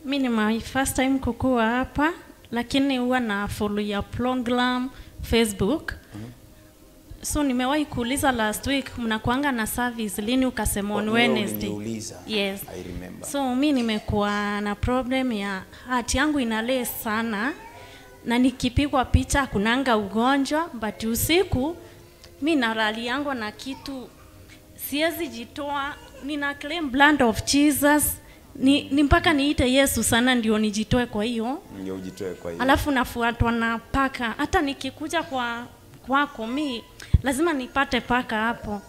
Mi ni my first time kukua hapa, lakini huwa na follow ya program Facebook. So nimewahi kuuliza last week mnakuanga na service lini, ukasema on Wednesday. Niuliza. Yes. I remember. So mi nimekuwa na problem ya heart yangu inale sana, na nikipigwa picha kunanga ugonjwa, but usiku mi nalali yangu na kitu siwezi jitoa, nina claim blood of Jesus. Ni mpaka niite Yesu sana ndio nijitoe kwa hiyo. Ndio ujitoe kwa hiyo. Alafu nafuatwa na paka. Hata nikikuja kwako mi lazima nipate paka hapo.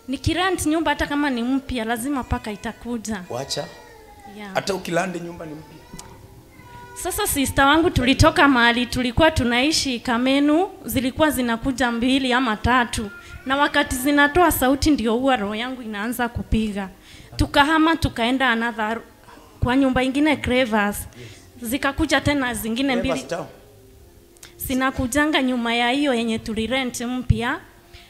Nikirent nyumba hata kama ni mpya lazima paka itakuja. Wacha. Yeah. Hata ukilande nyumba ni mpya. Sasa sister wangu tulitoka mahali tulikuwa tunaishi Kamenu, zilikuwa zinakuja 2 ama 3. Na wakati zinatoa sauti ndio huwa roho yangu inaanza kupiga. Tukahama tukaenda another kwa nyumba ingine Crevas. Yes. Zikakuja tena zingine 2. Sinakujanga nyuma ya hiyo yenye tulirent mpya.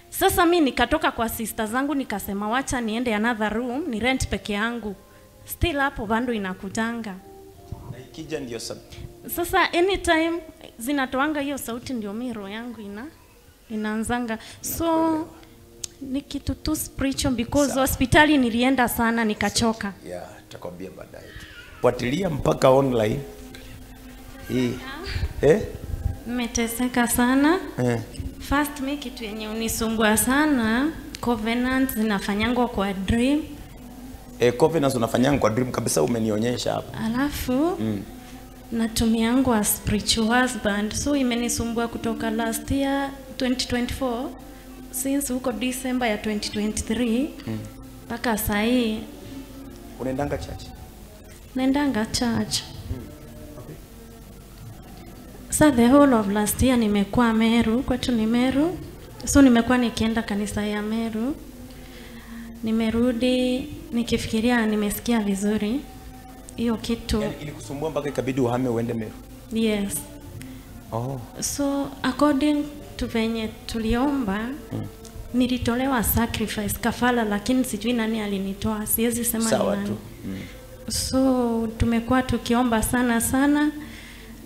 Sasa mi nikatoka kwa sister zangu nikasema wacha niende another room ni rent peke yangu. Still hapo bado inakujanga. Na ikija ndio sasa anytime zinatoanga hiyo sauti ndio mi roho yangu inaanzanga. So ni kitu tu spiritual because hospitali nilienda sana nikachoka. Yeah, nitakwambia baadaye. Fuatilia mpaka online. Hii. Eh? Nimeteseka sana. First mi kitu yenye unisumbua sana, covenant zinafanyangwa kwa dream. Covenants unafanyangwa kwa dream kabisa, umenionyesha hapa. Alafu natumiangwa spiritual husband. So imenisumbua kutoka last year 2024, since huko December ya 2023 mpaka saa hii. Unaendanga church? Naendanga church. Okay. So the whole of last year nimekuwa Meru, kwetu ni Meru. So nimekuwa nikienda kanisa ya Meru. Nimerudi nikifikiria nimesikia vizuri hiyo kitu. Yani ilikusumbua mpaka ikabidi uhame uende Meru? Yes. Oh. So according to venye tuliomba, nilitolewa sacrifice kafala, lakini sijui nani alinitoa, siwezi sema ni nani. Tu. So tumekuwa tukiomba sana sana,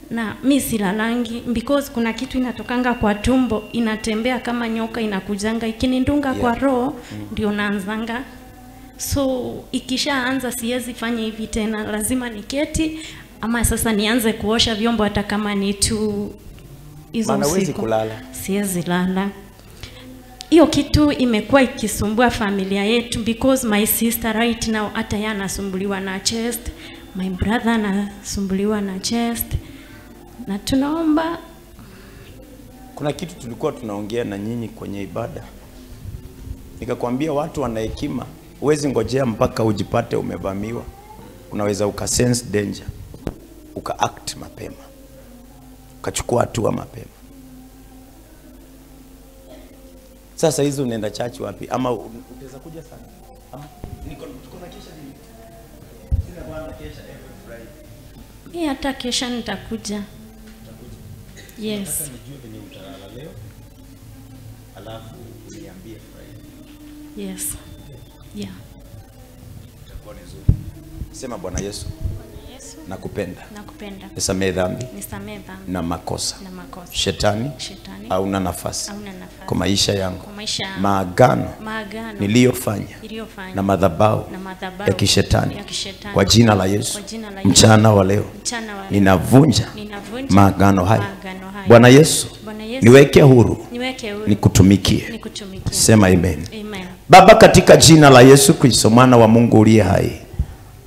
na mi silalangi because kuna kitu inatokanga kwa tumbo inatembea kama nyoka inakujanga ikinindunga kwa roho, ndio naanzanga. So ikishaanza siwezi fanya hivi tena, lazima niketi ama sasa nianze kuosha vyombo hata kama ni tu hizo usiku. Maana kulala. Siwezi lala. Hiyo kitu imekuwa ikisumbua familia yetu because my sister right now hata yeye anasumbuliwa na chest, my brother anasumbuliwa na chest. Na tunaomba. Kuna kitu tulikuwa tunaongea na nyinyi kwenye ibada. Nikakwambia watu wana hekima, huwezi ngojea mpaka ujipate umevamiwa. Unaweza uka sense danger, uka act mapema, ukachukua hatua mapema. Sasa hizo unaenda church wapi? Ama utaweza kuja sana? Ama niko tuko na kesha nini? Sina bwana kesha every Friday. Mimi hata kesha nitakuja. Yes. Nataka nijue venye utalala leo. Alafu uniambie Friday. Yes. Yeah. Itakuwa ni nzuri. Sema Bwana Yesu. Bwana Yesu. Nakupenda. Nakupenda. Nisamehe dhambi. Nisamehe dhambi. Na makosa. Na makosa. Shetani. Shetani. Hauna nafasi. Hauna nafasi. Kwa maisha yangu. Kwa maisha yangu. Maagano. Maagano. Niliyofanya. Niliyofanya. Na madhabahu. Na madhabahu. Ya kishetani. Ya kishetani. Kwa jina la Yesu. Kwa jina la Yesu. Mchana wa leo. Mchana wa leo. Ninavunja. Ninavunja. Maagano haya. Maagano haya. Bwana Yesu. Bwana Yesu. Niweke huru. Niweke huru. Nikutumikie. Nikutumikie. Sema amen. Amen. Baba, katika jina la Yesu Kristo mwana wa Mungu uliye hai,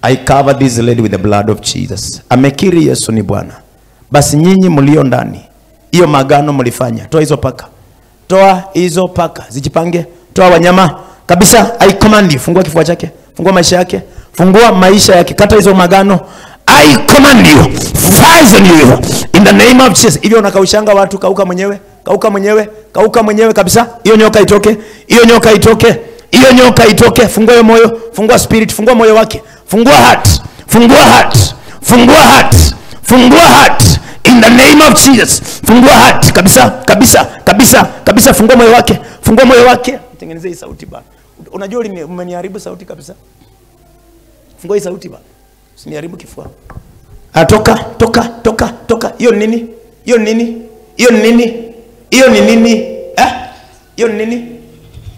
I cover this lady with the blood of Jesus. Amekiri Yesu ni Bwana. Basi nyinyi mlio ndani, hiyo maagano mlifanya, toa hizo paka. Toa hizo paka, zijipange. Toa wanyama kabisa. I command you, fungua kifua chake, fungua maisha yake, fungua maisha yake, kata hizo maagano. I command you, fire on you in the name of Jesus. Hivyo unakaushanga watu, kauka mwenyewe, kauka mwenyewe, kauka mwenyewe kabisa. Hiyo nyoka itoke, hiyo nyoka itoke, hiyo nyoka itoke. Fungua hiyo moyo, fungua spirit, fungua moyo wake. Fungua heart, fungua heart, fungua heart, fungua heart in the name of Jesus. Fungua heart kabisa, kabisa, kabisa, kabisa. Fungua moyo wake, fungua moyo wake. Tengeneze hii sauti bana. Unajua umeniharibu sauti kabisa. Fungua hii sauti bana. Usiniharibu kifua. Toka, toka, toka, toka. Hiyo nini? Hiyo nini? Hiyo nini? Hiyo ni nini? Eh? Hiyo ni nini?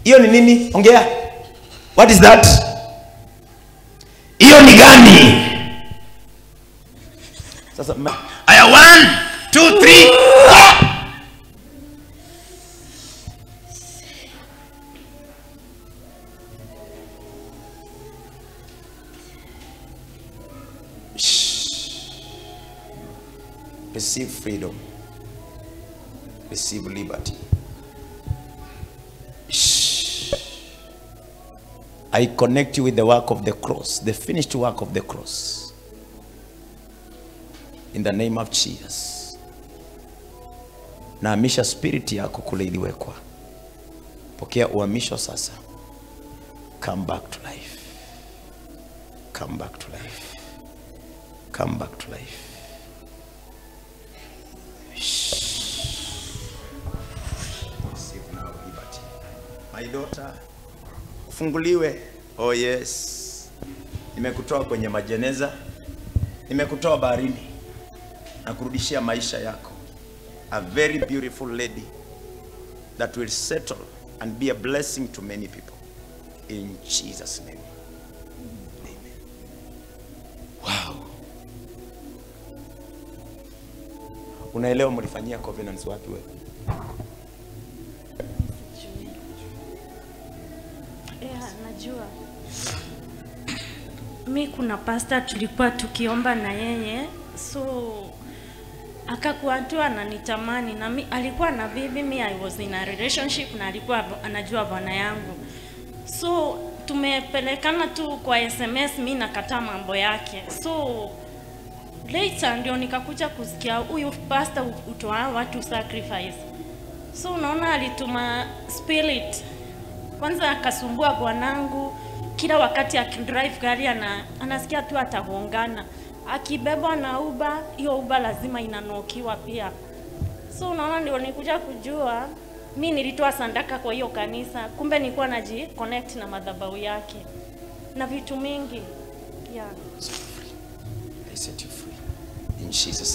Hiyo ni nini? Ongea. What is that? Hiyo ni gani? Sasa aya 1 2 3 4. Receive freedom. Receive liberty. Shh. I connect you with the work of the cross, the finished work of the cross. In the name of Jesus. Naamisha spirit yako kule iliwekwa. Pokea uhamisho sasa. Come back to life. Come back to life. Come back to life. Receive now liberty. My daughter, ufunguliwe. Oh yes. Nimekutoa kwenye majeneza. Nimekutoa baharini. Na kurudishia maisha yako. A very beautiful lady that will settle and be a blessing to many people. In Jesus' name. Amen. Wow. Unaelewa mlifanyia covenants wapi wewe? Yeah, najua. Mi kuna pastor tulikuwa tukiomba na yeye, so akakuwa tu ananitamani na mi, alikuwa na bibi, mi I was in a relationship na alikuwa anajua bwana yangu. So tumepelekana tu kwa SMS, mi nakataa mambo yake. So later ndio nikakuja kusikia huyu pastor utoa watu sacrifice. So unaona alituma spirit. Kwanza akasumbua bwanangu, kila wakati akidrive gari anasikia tu atagongana. Akibebwa na Uber, hiyo Uber lazima inanokiwa pia. So unaona ndio nikuja kujua mi nilitoa sandaka kwa hiyo kanisa, kumbe nilikuwa naji connect na madhabahu yake na vitu mingi. Yeah. I set you free in Jesus'